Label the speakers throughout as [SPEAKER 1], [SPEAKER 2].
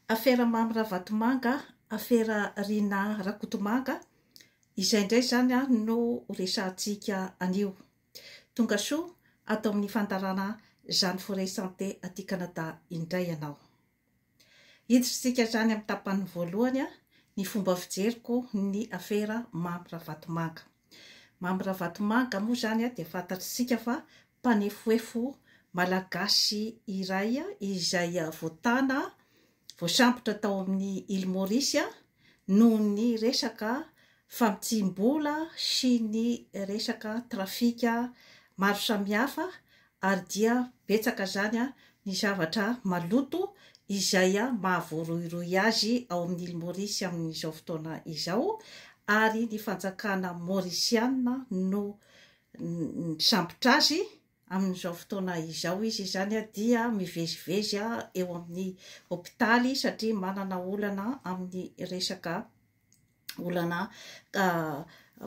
[SPEAKER 1] Afera Mamy Ravatomanga, afera Rinah Rakotomanga, izay indray izany no ho resahantsika anio. Tonga soa ato amin'ny fandaharana Jeanne Forêt Santé aty Canada indray ianao. Hiditra isika izany amin'ny tapany voalohany, ny fomba fijeriko ny afera Mamy Ravatomanga. Mamy Ravatomanga moa izany dia fantatr'isika fa mpanefoefo malagasy iray izay voatana, voasambotra tao amin'ny Île Maurice noho ny resaka famotsiam-bola sy ny resaka trafika maro samihafa ary dia betsaka izany ny zavatra maloto izay mahavoarohirohy azy ao amin'ny Île Maurice amin'izao fotoana izao ary ny fanjakana maorisiana no nisambotra azy, amin'izao fotoana izao izy izany dia mivezivezy eo amin'ny hopitaly satria manana olana amin'ny resaka olana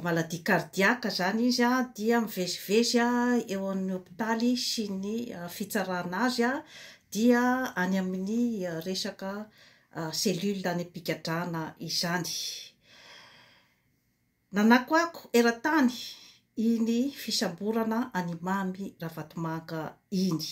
[SPEAKER 1] maladie cardiaque izany izy dia mivezivezy eo amin'ny hopitaly sy ny fitsarana azy dia any amin'ny resaka cellule any am-pigadrana izany. Nanakoako eran-tany iny fisamborana an'i Mamy Ravatomanga iny.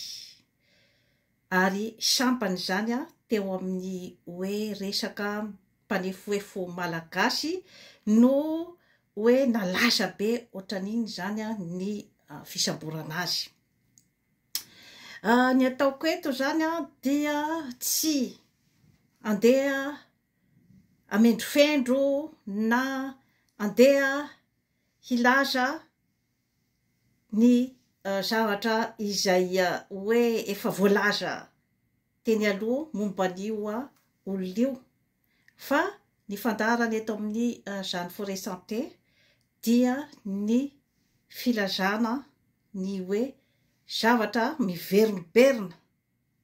[SPEAKER 1] Ary sambany izany teo amin'ny hoe resaka mpanefoefo malagasy no hoe nalaza be ohatran'iny izany ny fisamborana azy. Ny ataoko eto izany dia tsy andeha hamendrofendro na andeha hilaza ny zavatra izay hoe efa voalaza teny aloha momba an'io olona io fa ny fandaharana eto amin'ny Jeanne Forêt Santé dia ny filazana ny hoe zavatra miverimberina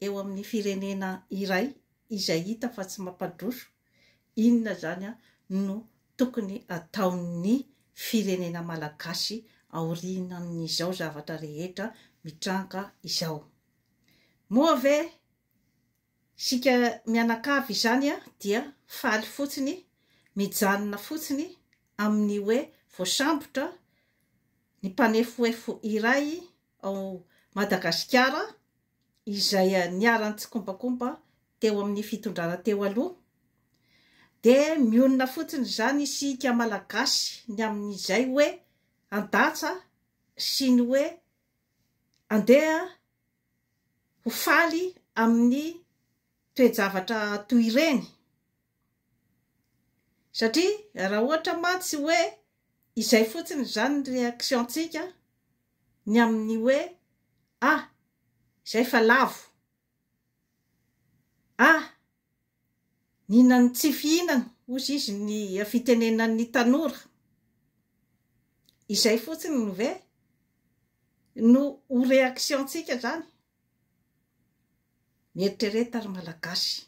[SPEAKER 1] eo amin'ny firenena iray izay hita fa tsy mampandroso, inona izany no tokony ataon'ny firenena malagasy aorianan'izao zavatra rehetra mitranga izao? Moa ve isika mianakavy izany dia faly fotsiny, mijanona fotsiny amin'ny hoe voasambotra ny mpanefoefo iray ao Madagasikara izay niharan-tsikombakomba teo amin'ny fitondrana teo aloha, dia mionona fotsiny izany isika Malagasy ny amin'izay hoe handatsa sy ny hoe andeha ho faly amin'ny toe-javatra toy ireny. Satria raha ohatra mantsy hoe izay fotsiny izany ny réaction-tsika ny amin'ny hoe ah izay fa lavo, ah nihinan'ny tsy fihinana hozy izy ny fitenenan'ny tanora, izay fotsiny ve no ho réaction-tsika izany? Mieritrereta ry Malagasy.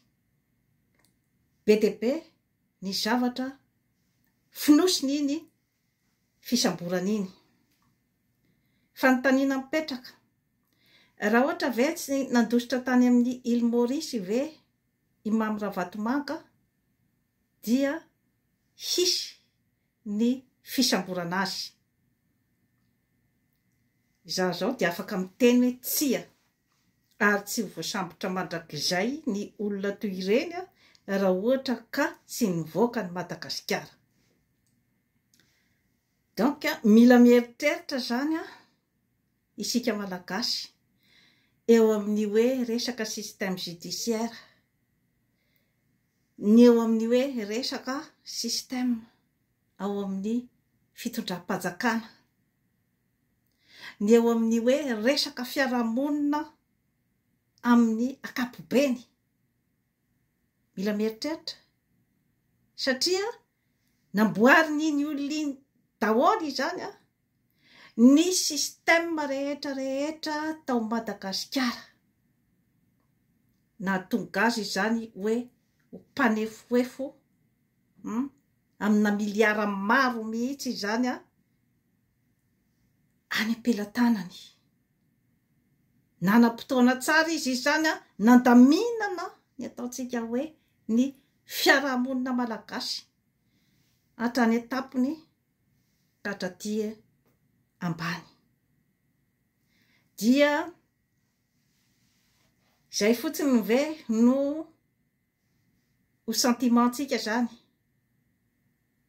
[SPEAKER 1] Be dia be ny zavatra fonosiny iny fisamborana iny. Fanontaniana mipetraka, raha ohatra ve tsy nandositra tany amin'ny Île Maurice ve i Mamy Ravatomanga dia hisy ny fisamborana azy? Izaho izao dia afaka miteny hoe tsia, ary tsy ho voasambotra mandrakizay ny olona toy ireny raha ohatra ka tsy nivoaka an'i Madagasikara. Donc mila mieritreritra izany isika Malagasy eo amin'ny hoe resaka système judiciaire, ny eo amin'ny hoe resaka système ao amin'ny fitondram-panjakana, ny eo amin'ny hoe resaka fiarahamonina amin'ny ankapobeny. Mila mieritreritra satria namboarin'iny olona iny daholo izany an, ny système rehetra rehetra tao Madagasikara. Nahatonga azy izany hoe ho mpanefoefo hum amina miliara maro mihitsy izany an, any am-pelatanany. Nanam-potoana tsara izy izany an, nandaminana ny ataontsika hoe ny fiarahamonina malagasy hatrany an-tampony ka hatraty ambany. Dia izay fotsiny ve no ho sentiment-tsika izany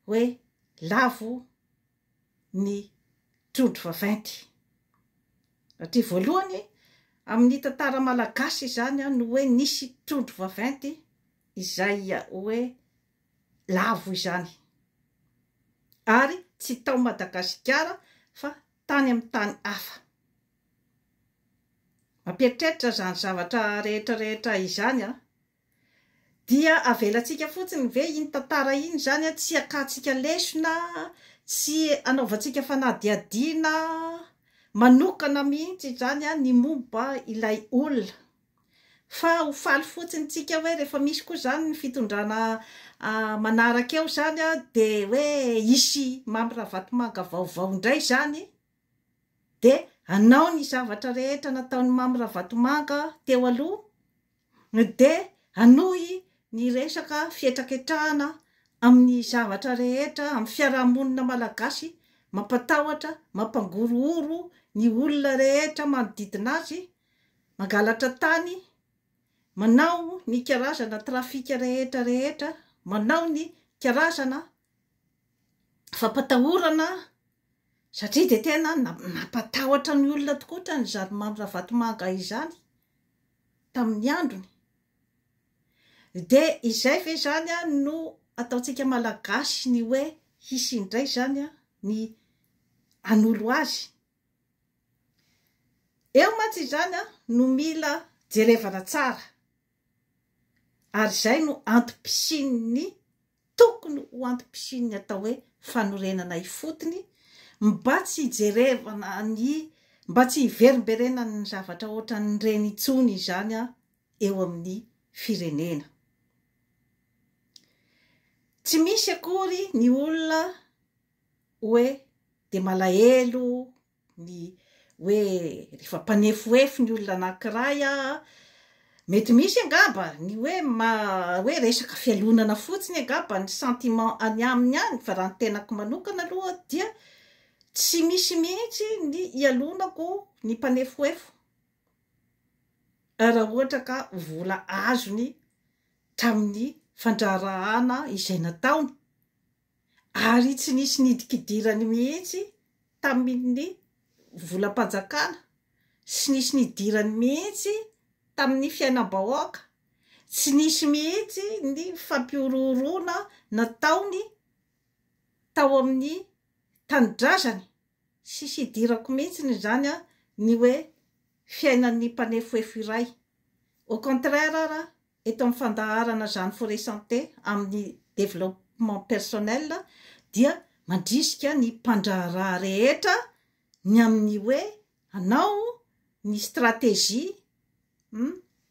[SPEAKER 1] hoe lavo ny trondro vaventy. Satria voalohany amin'ny tantara malagasy izany no hoe nisy trondro vaventy izay hoe lavo izany. Ary tsy tao Madagasikara fa tany amin'ny tany hafa. Mampieritreritra izany zavatra rehetra rehetra izany an! Dia avelantsika fotsiny ve iny tantara iny izany an, tsy hakantsika lesona, tsy hanaovantsika fanadihadiana manokana mihitsy izany an ny momba ilay olona. Fa ho faly fotsiny tsika hoe rehefa misy koa izany ny fitondrana manaraka eo izany an, dia hoe hisy Mamy Ravatomanga vaovao indray izany, dia hanao ny zavatra rehetra nataon'i Mamy Ravatomanga teo aloha, dia hanohy ny resaka fihetraketrahana amin'ny zavatra rehetra amin'ny fiarahamonina malagasy mampatahotra, mampangorohoro ny olona rehetra manodidina azy, mangalatra tany, manao ny karazana trafika rehetra rehetra, manao ny karazana fampatahorana satria dia tena nampatahotra ny olona tokoa otrany izany Mamy Ravatomanga izany tamin'ny androny. Dia izay ve izany no ataontsika Malagasy ny hoe hisy indray izany ny hanolo azy? Eo mantsy izany no mila jerevana tsara ary izay no antom-pisian'ny tokony ho antom-pisian'ny atao hoe fanorenana ifotony mba tsy hijerevana ny mba tsy hiverimberenan'ny zavatra ohatran'ireny intsony izany eo amin'ny firenena. Tsy misy akory ny olona hoe dia malahelo ny hoe rehefa mpanefoefo ny olona anankiray a, mety misy angamba ny hoe ma- hoe resaka fialonana fotsiny angamba ny sentiment any aminy any fa raha ny tenako manokana aloha dia tsy misy mihitsy ny hialonako ny mpanefoefo raha ohatra ka vola azony tamin'ny fandraharahana izay nataony. Ary tsy nisy nidikidirany mihitsy tamin'ny volam-panjakana, tsy nisy nidirany mihitsy tamin'ny fiainam-bahoaka, tsy nisy mihitsy ny fampihorohoroana nataony tao amin'ny tanindrazany, tsisy idirako mihitsy izany ny hoe fiainan'ny mpanefoefo iray, au contraire ara Eto amin'ny fandaharana Jeanne Forêt Santé amin'ny développement personnel dia mandrisika ny mpandraharaha rehetra ny amin'ny hoe hanao ny stratégie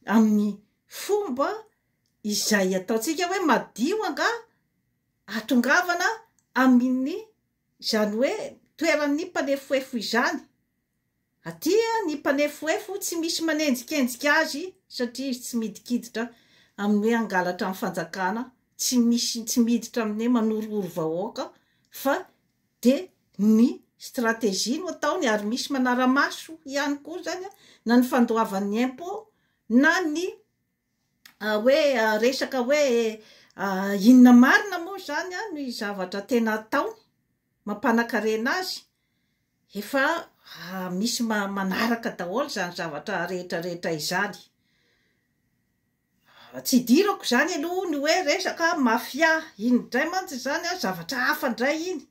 [SPEAKER 1] amin'ny fomba izay ataontsika hoe madio angaha hahatongavana amin'ny izany hoe toeran'ny mpanefoefo izany. Aty ny mpanefoefo tsy misy manenjikenjika azy satria izy tsy midikiditra amin'ny hoe hangalatra ny fanjakana, tsy misy tsy miditra amin'ny hoe manorohoro vahoaka fa de ny stratégie no ataony ary misy manara-maso ihany koa zany na ny fandoavan'ny impôt na ny hoe resaka hoe inona marina moa zany ny zavatra tena ataony mampanakarena azy Efa misy manaraka daholo izany zavatra rehetra rehetra izany. Tsy idirako izany aloha ny hoe resaka mafia, iny indray mantsy izany an, zavatra hafa indray iny.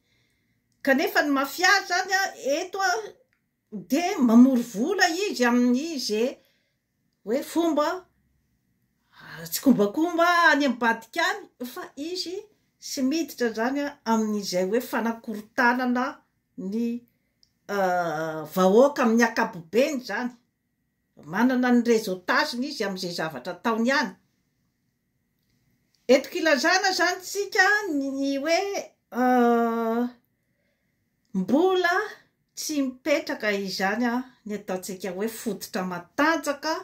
[SPEAKER 1] Kanefa ny mafia izany an, eto an, dia mamory vola izy amin'ny ze hoe fomba tsikombakomba any ambadika any fa izy tsy miditra izany amin'izay hoe fanakorontanana ny vahoaka amin'ny ankapobeny izany, manana ny réseautage-ny izy amin'izay zavatra ataony any. Entiko ilazana izany tsika ny hoe mbola tsy mipetraka izany ny ataontsika hoe fototra matanjaka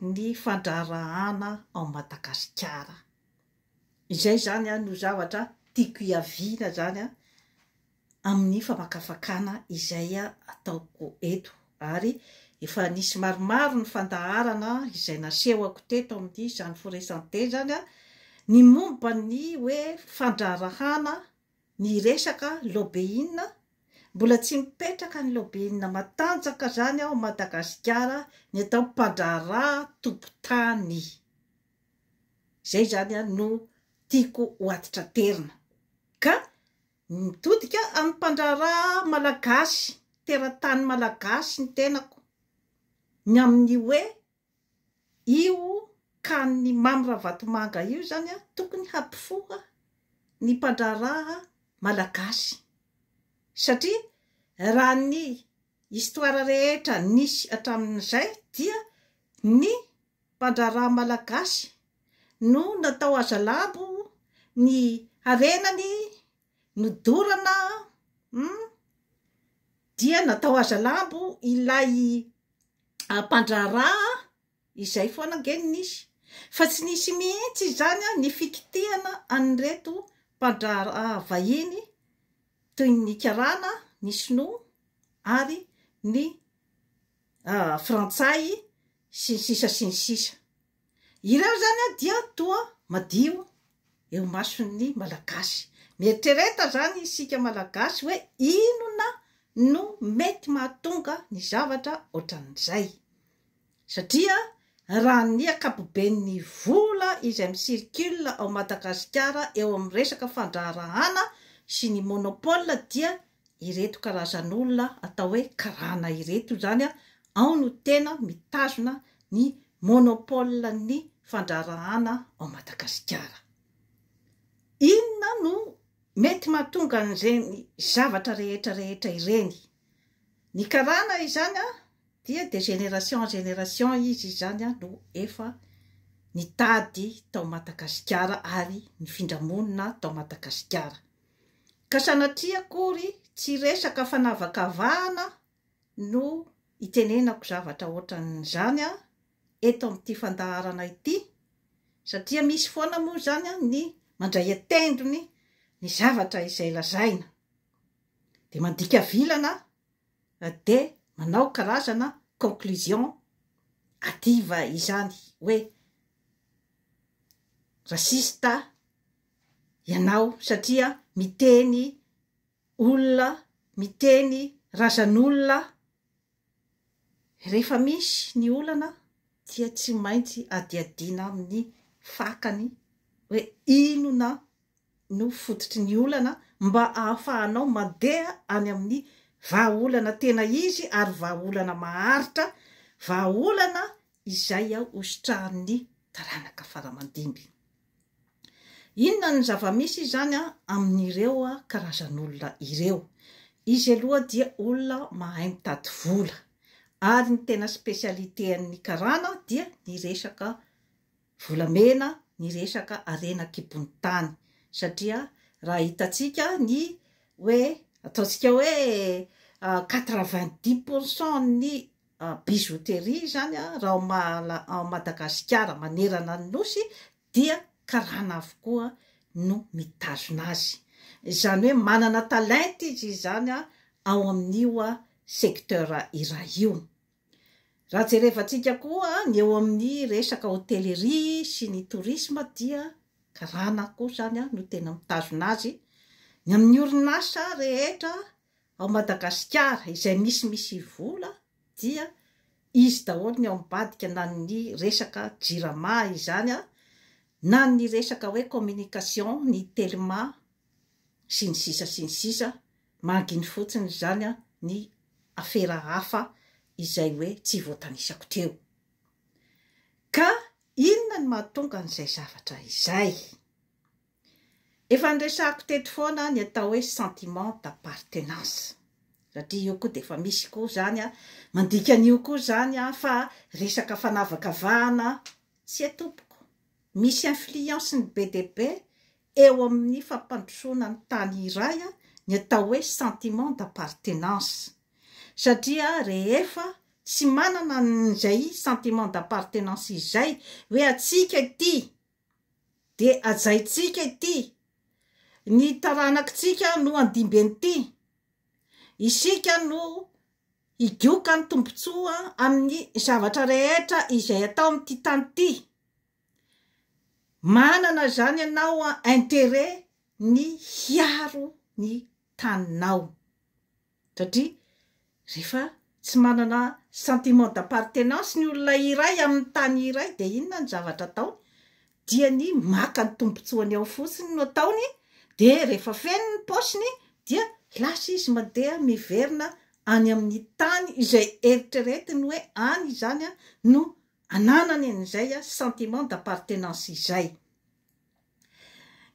[SPEAKER 1] ny fandraharahana ao Madagasikara. Izay izany no zavatra tiako hiaviana izany amin'ny famakafakana izay ataoko eto. Ary efa nisy maromaro ny fandaharana izay nasehoko teto amin'ny izany Forêt Santé izany, ny momba ny hoe fandraharahana ny resaka lobbying. Mbola tsy mipetraka ny lobbying matanjaka izany ao Madagasikara, ny atao mpandraharaha tompon-tany. Izay izany no tiako ho atitraterina. Ka mitodika amin'ny mpandraharaha malagasy, teratany malagasy ny tenako, ny amin'ny hoe io kan'ny Mamy Ravatomanga io izany tokony hampifoha ny mpandraharaha malagasy. Satria raha ny histoire rehetra nisy hatramin'izay dia ny mpandraharaha malagasy no natao hazalambo, ny harenany nodorana, dia natao hazalambo ilay mpandraharaha, izay foana ange no nisy. Fa tsy nisy mihitsy izany ny fikitihana an'ireto mpandraharaha vahiny toy ny karana, ny sinoa ary ny frantsay sy ny sisa sy ny sisa. Ireo izany dia toa madio eo imason'ny Malagasy. Mieritrereta izany isika Malagasy hoe inona no mety mahatonga ny zavatra ohatran'izay. Satria raha ny ankapoben'ny vola izay mi-circule ao Madagasikara eo amin'ny resaka fandraharahana sy ny monopole dia ireto karazan'olona atao hoe karana ireto izany ao no tena mitazona ny monopole-n'ny fandraharahana ao Madagasikara. Inona no mety mahatonga an'ireny zavatra rehetra rehetra ireny? Ny karana izany dia de génération en génération izy izany no efa nitady tao Madagasikara ary nifindra monina tao Madagasikara. Ka sanatria akory tsy resaka fanavakavahana no itenenako zavatra ohatran'izany eto amin'ity fandaharana ity, satria misy foana moa izany ny mandray an-tendrony ny zavatra izay lazaina, dia mandika vilana dia manao karazana conclusion hâtive izany hoe raciste ianao satria miteny olona, miteny razan'olona. Rehefa misy ny olana dia tsy maintsy adihadiana amin'ny fakany hoe inona no fototry ny olana mba ahafahanao mandeha any amin'ny vahaolana tena izy ary vahaolana maharitra, vahaolana izay hositrahan'ny taranaka faramandimby. Inona ny zava-misy izany amin'ireo karazan'olona ireo? Izy aloha dia olona mahay mitady vola ary ny tena spécialité-n'ny karana dia ny resaka volamena, ny resaka harena an-kibon'ny tany satria raha hitantsika ny hoe ataontsika hoe 90 pour cent ny bijouterie izany raha ao Mala- ao Madagasikara manerana ny nosy dia karana avokoa no mitazona azy. Izany hoe manana talenta izy izany ao amin'io secteur iray io. Raha jerevantsika koa ny eo amin'ny resaka hôtellerie sy ny tourisme dia karana koa izany no tena mitazona azy. Ny amin'ny orinasa rehetra ao Madagasikara izay misimisy vola dia izy daholo ny ao ambadika na ny resaka Jirama izany na ny resaka hoe communication ny Telma sy ny sisa sy ny sisa. Manginy fotsiny izany ny afera hafa izay hoe tsy voatanisako teo. Ka inona no mahatonga an'izay zavatra izay? Efa niresahako teto foana ny atao hoe sentiment d'appartenance, satria io koa dia efa misy koa izany mandika an'io koa izany fa resaka fanavakavahana, tsia tompoko, misy influence-ny be dia be eo amin'ny fampandrosoana ny tany iray ny atao hoe sentiment d'appartenance, satria rehefa tsy manana an'izay sentiment d'appartenance izay hoe antsika ity. dia hajaintsika ity, ny taranakitsika no handimby an'ity, isika no higoka ny tombontsoa amin'ny zavatra rehetra izay atao amin'ity tany ity. Manana izany ianao intérêt ny hiaro ny taninao. Satria rehefa tsy manana sentiment d'appartenance ny olona iray amin'ny tany iray dia inona ny zavatra ataony? Dia ny maka ny tombontsoany ao fotsiny no ataony, dia rehefa feno ny paosiny dia lasa izy mandeha miverina any amin'ny tany izay eritreretiny hoe any izany no ananany an'izay sentiment d'appartenance izay.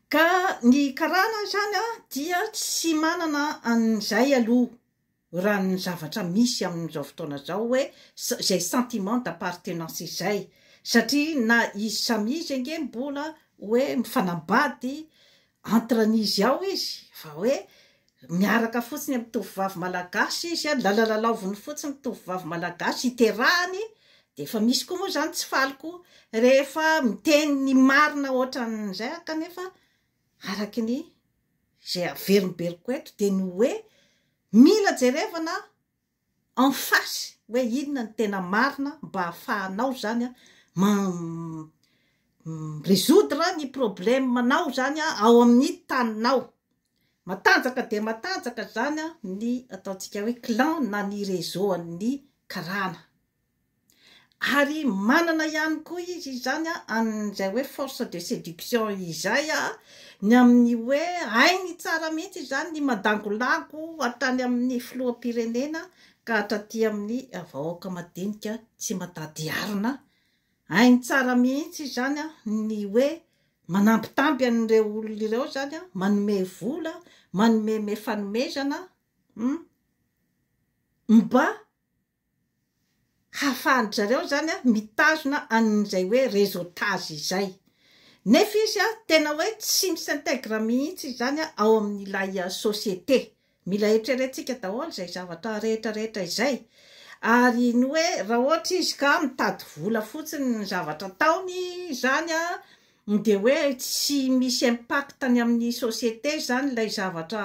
[SPEAKER 1] Ka ny karana izany dia tsy manana an'izay aloha raha ny zavatra misy amin'izao fotoana izao hoe izay sentiment d'appartenance izay satria na izy samy izy ange mbola hoe mifanambady entre an'izy ao izy fa hoe miaraka fotsiny amin'ny tovovavy malagasy izy an, lalalalaoviny fotsiny ny tovovavy malagasy iterahany, dia efa misy koa moa izany tsy faly koa rehefa miteny ny marina ohatran'izay aho kanefa araky ny izay averimberiko eto dia ny hoe mila jerevana en face hoe inona ny tena marina mba ahafahanao zany an mi-resoudre ny problème nao zany an ao amin'ny taninao. Matanjaka dia matanjaka zany an ny ataontsika hoe clan na ny réseau an'ny karana. Ary manana ihany koa izy izany an'izay hoe force de séduction izay ny amin'ny hoe hainy tsara mihitsy izany ny mandangolago hatrany amin'ny filoham-pirenena ka hatraty amin'ny vahoaka madinika tsy matady harona. Hainy tsara mihitsy izany ny hoe manambitamby an'ireo olona ireo izany, manome vola, manomeme fanomezana mba hahafahan-dry zareo izany mitazona an'izay hoe réseautage izay. Nefa izy tena hoe tsy mi-s'intègre mihitsy izany ao amin'ilay société. Mila eritreretintsika daholo izay zavatra rehetra rehetra izay. Ary ny hoe raha ohatra izy ka mitady vola fotsiny ny zavatra ataony izany dia hoe tsy misy impact ny amin'ny société izany ilay zavatra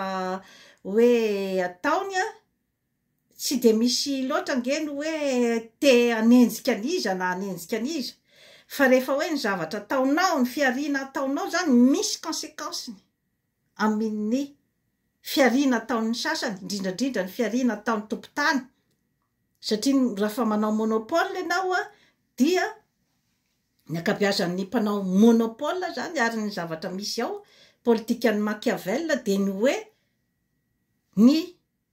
[SPEAKER 1] hoe ataony Tsy dia misy loatra ange ny hoe te hanenjika an'iza na hanenjika an'iza, fa rehefa hoe ny zavatra ataonao, ny fihariana ataonao izany misy consequence-ny amin'ny fihariana ataon'ny sasany, indrindra indrindra ny fihariana ataon'ny tompon-tany, satria rehefa manao monopole ianao dia ny ankabeazan'ny mpanao monopole izany ary ny zavatra misy ao, politikan'i Machiavel dia ny hoe ny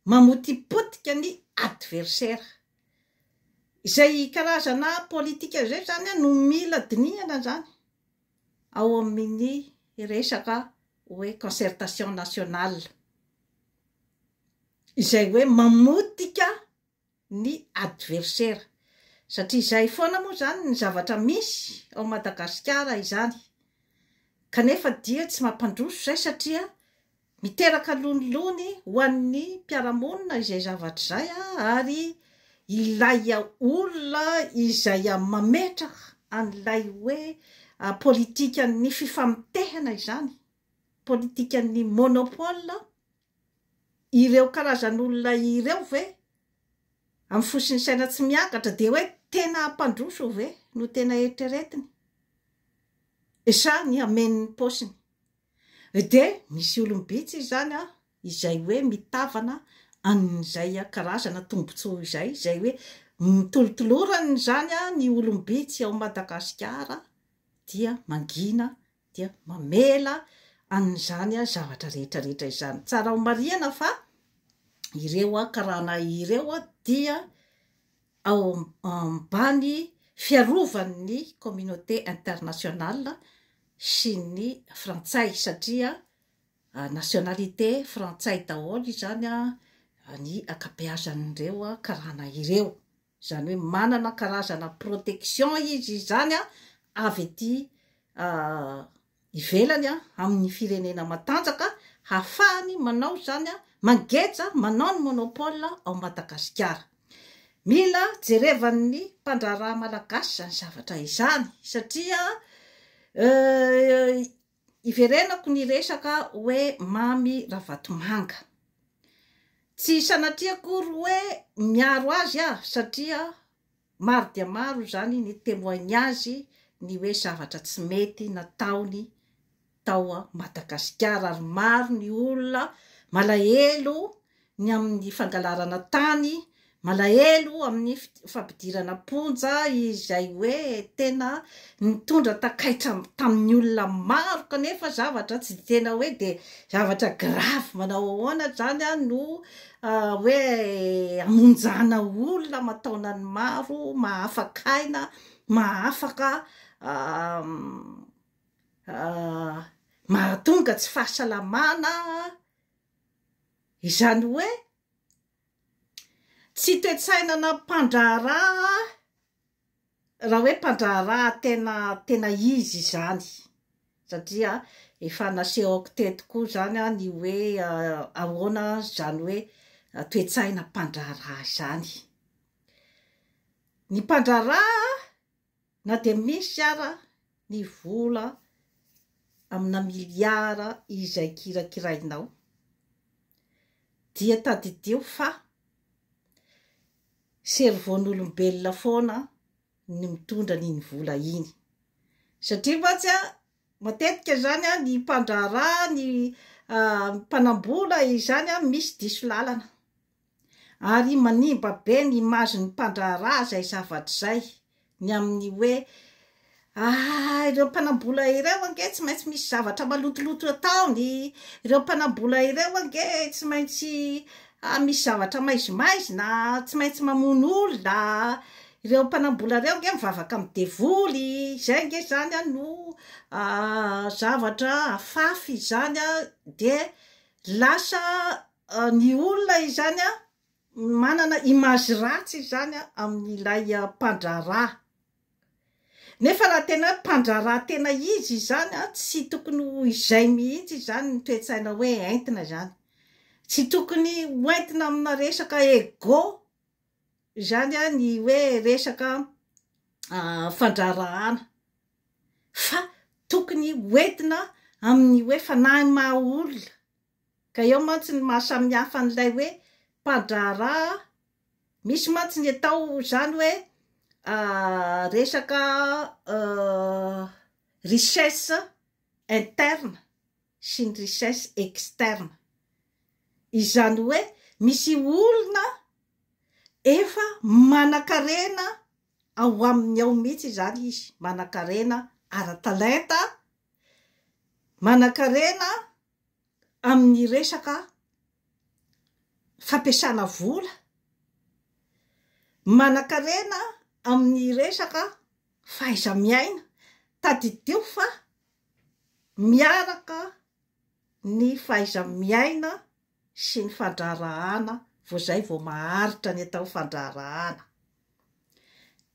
[SPEAKER 1] mamotipotika ny adversaire. Izay karazana politika izay izany no mila dinihana izany ao amin'ny resaka hoe concertation nationale. Izay hoe mamotika ny adversaire. Satria izay foana moa izany ny zavatra misy ao Madagasikara izany. Kanefa dia tsy mampandroso izay satria Miteraka lonilony ho an'ny mpiara-monina izay zavatra izay ary ilay olona izay mametraka an'ilay hoe politikan'ny fifamitehana izany, politikan'ny monopole, ireo karazan'olona ireo ve amin'ny fo sy ny saina tsy miangatra dia hoe tena hampandroso ve no tena eritreretiny sa ny hameno ny paosiny? Dia misy olom-bitsy izany an, izay hoe mitavana an'izay karazana tombontsoa izay, izay hoe mitolotolorany izany an ny olom-bitsy ao Madagasikara dia mangina dia mamela an'izany zavatra rehetra rehetra izany. Tsara ho marihana fa ireo karana ireo dia ao ambany fiarovan'ny communauté internationale sy ny frantsay satria nationalité frantsay daholo izany ny ankabeazan'ireo karana ireo, izany hoe manana karazana protection izy izany avy aty ivelany amin'ny firenena matanjaka hahafahany manao izany mangeja manao ny monopole ao Madagasikara. Mila jerevan'ny mpandraharaha malagasy izany zavatra izany satria. Iverenako ny resaka hoe Mamy Ravatomanga. Tsy sanatria akory hoe miaro azy aho satria maro dia maro izany ny témoignage ny hoe zavatra tsy mety nataony tao Madagasikara ary maro ny olona malahelo ny amin'ny fangalarana tany, malahelo amin'ny fampidirana am-ponja izay hoe tena nitondra takaitra tamin'ny olona maro kanefa zavatra tsy tena hoe de zavatra grave manao ahoana zany no hoe hamonjana olona aman-taonany maro, mahafaka aina, mahafaka mahatonga tsy fahasalamana, izany hoe tsy toe-tsainana mpandraharaha raha hoe mpandraharaha tena tena izy izany, satria efa nasehoko teto koa izany ny hoe ahoana izany hoe toe-tsaina mpandraharaha izany. Ny mpandraharaha Na dia misy ara ny vola amina miliara izay kirakirainao, dia tadidio fa cerveau-n'olombelona foana ny mitondra an'iny vola iny. Satria mantsy an, matetika izany an, ny mpandraharaha, ny mpanam-bola izany an, misy diso lalana. Ary manimba be ny image-n'ny mpandraharaha izay zavatra izay, ny amin'ny hoe ah ireo mpanam-bola ireo ange tsy maintsy misy zavatra malotoloto ataony, ireo mpanam-bola ireo ange tsy maintsy misy zavatra maizimaizina, tsy maintsy mamono olona, ireo mpanam-bola ireo ange mivavaka amin'ny devoly, izay ange izany an no zavatra afafy izany an, dia lasa Ny olona izany an, manana image ratsy izany amin'ilay mpandraharaha. Nefa raha tena hoe mpandraharaha tena izy izany an, tsy tokony ho izay mihitsy izany ny toe-tsaina hoe entina izany. Tsy tokony ho entina amina resaka ego izany an ny hoe resaka fandraharahana fa tokony ho entina amin'ny hoe fanahy maha olona. Ka eo mantsy ny maha samihafa an'ilay hoe mpandraharaha, misy mantsy ny atao izany hoe resaka richesse interne sy ny richesse externe. Izany hoe misy olona efa manankarena ao aminy ao mihitsy izany izy, manankarena ara-talenta, manankarena amin'ny resaka fampiasana vola, manankarena amin'ny resaka fahaiza-miaina, tadidio fa miaraka ny fahaiza-miaina sy ny fandraharahana vao zay vao maharitra ny atao fandraharahana.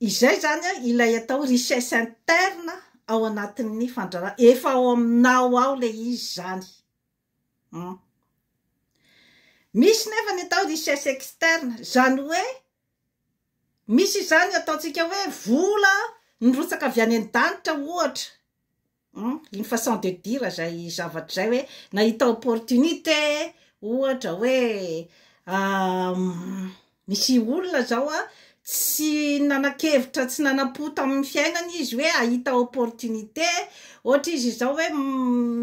[SPEAKER 1] Izay zany ilay atao richesse interne ao anatin'ny fandraharahana, efa ao aminao ao le izy zany. Hum. Misy nefa ny atao richesse externe, zany hoe misy izany ataontsika hoe vola nirotsaka avy any an-danitra ohatra, Hum, une façon de dire zay zavatra zay hoe nahita opportunité ohatra hoe misy olona zao a tsy nanan-kevitra tsy nanam-po tamin'ny fiainany izy hoe hahita opportunité, ohatra izy izao hoe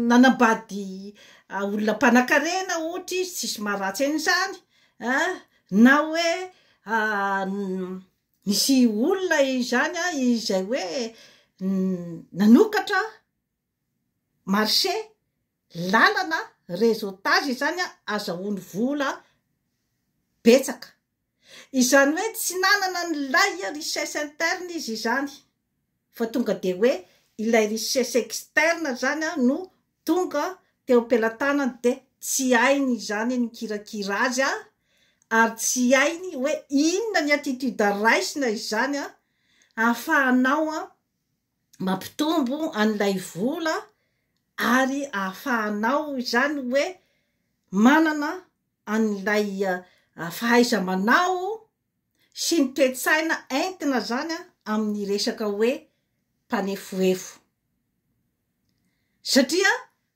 [SPEAKER 1] nanambady olona mpanankarena ohatra izy tsisy maharatsy an'izany an, na hoe Nisy olona izany izay hoe nanokatra marché, lalana, réseautage izany azahoany vola betsaka. Izany hoe tsy nanana an'ilay richesse interne izy izany fa tonga dia hoe ilay richesse externe izany no Tonga teo am-pelatanany dia tsy hainy izany ny mikirakira azy ary tsy hainy hoe inona ny attitude raisina izany ahafahanao mampitombo an'ilay vola ary ahafahanao izany hoe manana an'ilay fahaiza-manao sy ny toe-tsaina entina izany amin'ny resaka hoe mpanefoefo. Satria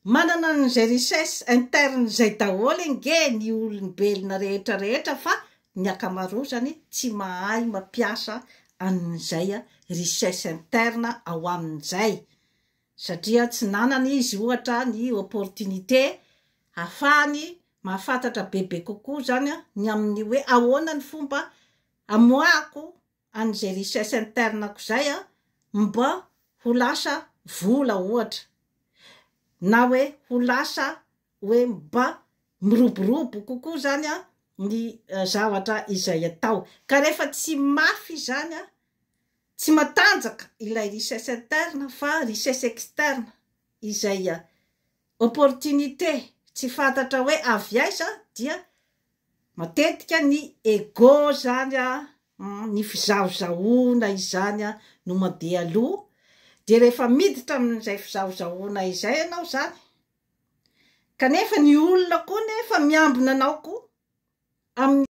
[SPEAKER 1] Manana an'izay richesse interne izay daholo ange ny olombelona rehetra rehetra fa ny ankamaroazany tsy mahay mampiasa an'izay richesse interne ao aminy izay satria tsy nanana izy ohatra ny opportunité hahafahany mahafantatra bebe kokoa zany ny amin'ny hoe ahoana ny fomba amoahako an'izay richesse interne-ko izay mba ho lasa vola ohatra na hoe ho lasa hoe mba miroborobo kokoa zany ny zavatra izay atao. Ka rehefa tsy mafy izany, tsy matanjaka ilay richesse interne fa richesse externe izay opportunité tsy fantatra hoe avy aiza dia matetika ny ego zany ny fizahozahoana izany no mandeha aloha, dia rehefa miditra amin'izay fizahozahoana izay ianao zany, kanefa ny olona koa nefa miambina anao koa amin'ny.